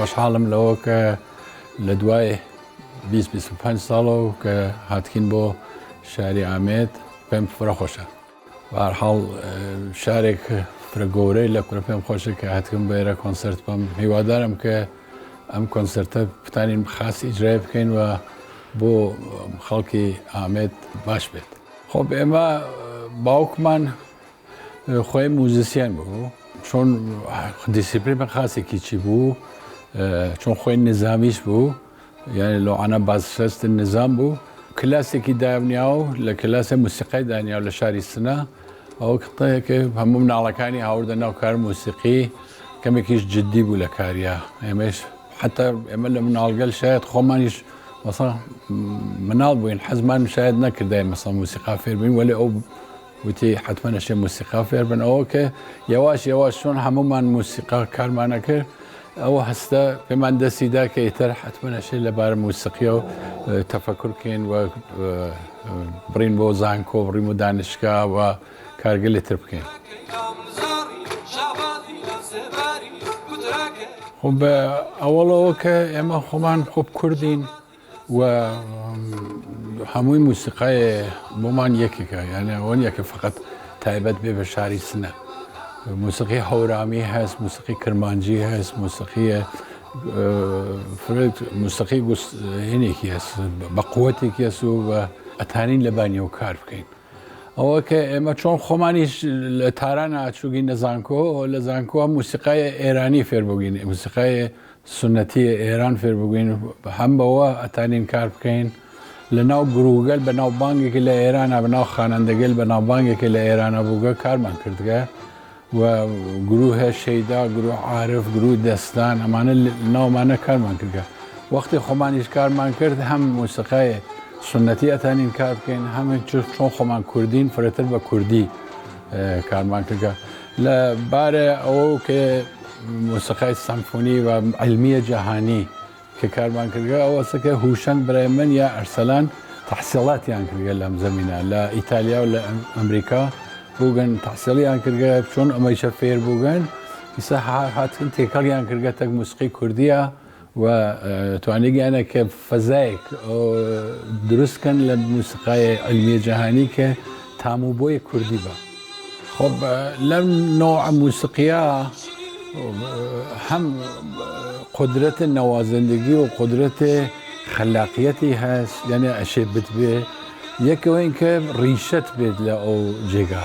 خۆشحاڵم لەوە کە لە دوای 20 25 ساڵەوە کە هاتکین بۆ شاری ئامێد پێم فرە خۆشە. بە هەر حاڵ شارێک فرە گەورەی لە کورە پێم خۆشە کە هاتکم بێرە کۆنسرت بم. هیوادارم کە ئەم کۆنسرتە بتانین خاس ئیجرای بکەین و بۆ خەڵکی ئامێد باش بێت. خب ئێمە باوکمان خۆی موزیسیان بوو، چۆن دیسیپلین خاصێکی چی بوو، چۆن خۆی نظامیش بوو، یعنی لۆعانە بازنشست نظام بوو. کلاسێکی دانیا و لە کلاسی موسیقای دانیا لە شاری سنە، ئەو کتەیەکە هەموو مناڵەکانی هاوردە ناو کار موسیقی، کەمێکیش جدی بوو لە کاریا. ئێمەش حتا ئێمە لە مناڵگەل شاید خۆمانیش مەسا مناڵ بووین، حەزمان شاید نەکردای مەسا موسیقا فێر بووین، وەلێ ئەو وتی حتمما نەشێ موسیقا فێر بن. ئەوە کە یەواش یەواش چۆن هەمومان موسیقا کارمانە کرد، ئەوە هەستە پێمان دەستی دا کە ئیتر حتمما نەشێ لەبارە موسیقیەوە تەفەکر بکەین و بڕین بۆ زانکۆ، بڕین بۆ دانشگا و کارگەلی تر بکەین. خب ئەوەڵەوە کە ئێمە خۆمان خۆب کوردین و هەمووی موسیقای بۆمان یەکێکە، یعنی ئەوە نییە کە فقط تایبەت بێ بە شاری سنە. موسیقی هەورامی هەست، موسیقی کرمانجی هەست، موسیقی موسیقی هینێکی هەست بە قوتێکی هەست و بە ئەتانین لەبانیەوە کار بکەین. ئەوە کە ئێمە چۆن خۆمانیش لە تاران ئاچووگین لە زانکۆ، لە زانکۆ موسیقای ئێرانی فێر بووین، موسیقای سنەتی ئێران فێر بووین، هەم بەوە ئەتانین کار بکەین. لە ناو گروگەل بە ناو بانگێکی لە ئێرانە، بە ناو خانەندەگەل بە ناو بانگێکی لە ئێرانە بووگە کارمان کردگە و گروه شەیدا، گروه عارف، گروه دەستان، ئەمانە ناومانە کارمان کردگە. وەختی خۆمانیش کارمان کرد هەم موسیقای سنەتی ئەتانین کار بکەین، هەم چۆن خۆمان کوردین فرەتر بە کوردی کارمان کردگە. لە بارە ئەوە کە موسیقای سەمفۆنی و علمیە جەهانی کە کارمان کردگە، ئەوەسە کە هوشەنگ برای من یا ئەرسەلان تەحسیڵاتیان کردگە لەم زەمینە لە ئیتالیا و لە ئەمریکا بووگەن، تەحسیڵیان کردگە چۆن ئەمەیشە فێر بووگەن. ئیسا هاتن تێکەڵیان کردگە تەک موسیقی کوردیە و توانیگیانە کە فەزایەک دروست کەن لە موسیقای علمیە جەهانی کە تام و بۆی کوردی بە. خب لەم نوع موسیقیە هەم قدرەت نەوازندگی و قدرەت خەلاقیەتی هەست، یعنی ئەشێ بتبێ یەکەوەین کە ڕیشەت بێت لە ئەو جێگا.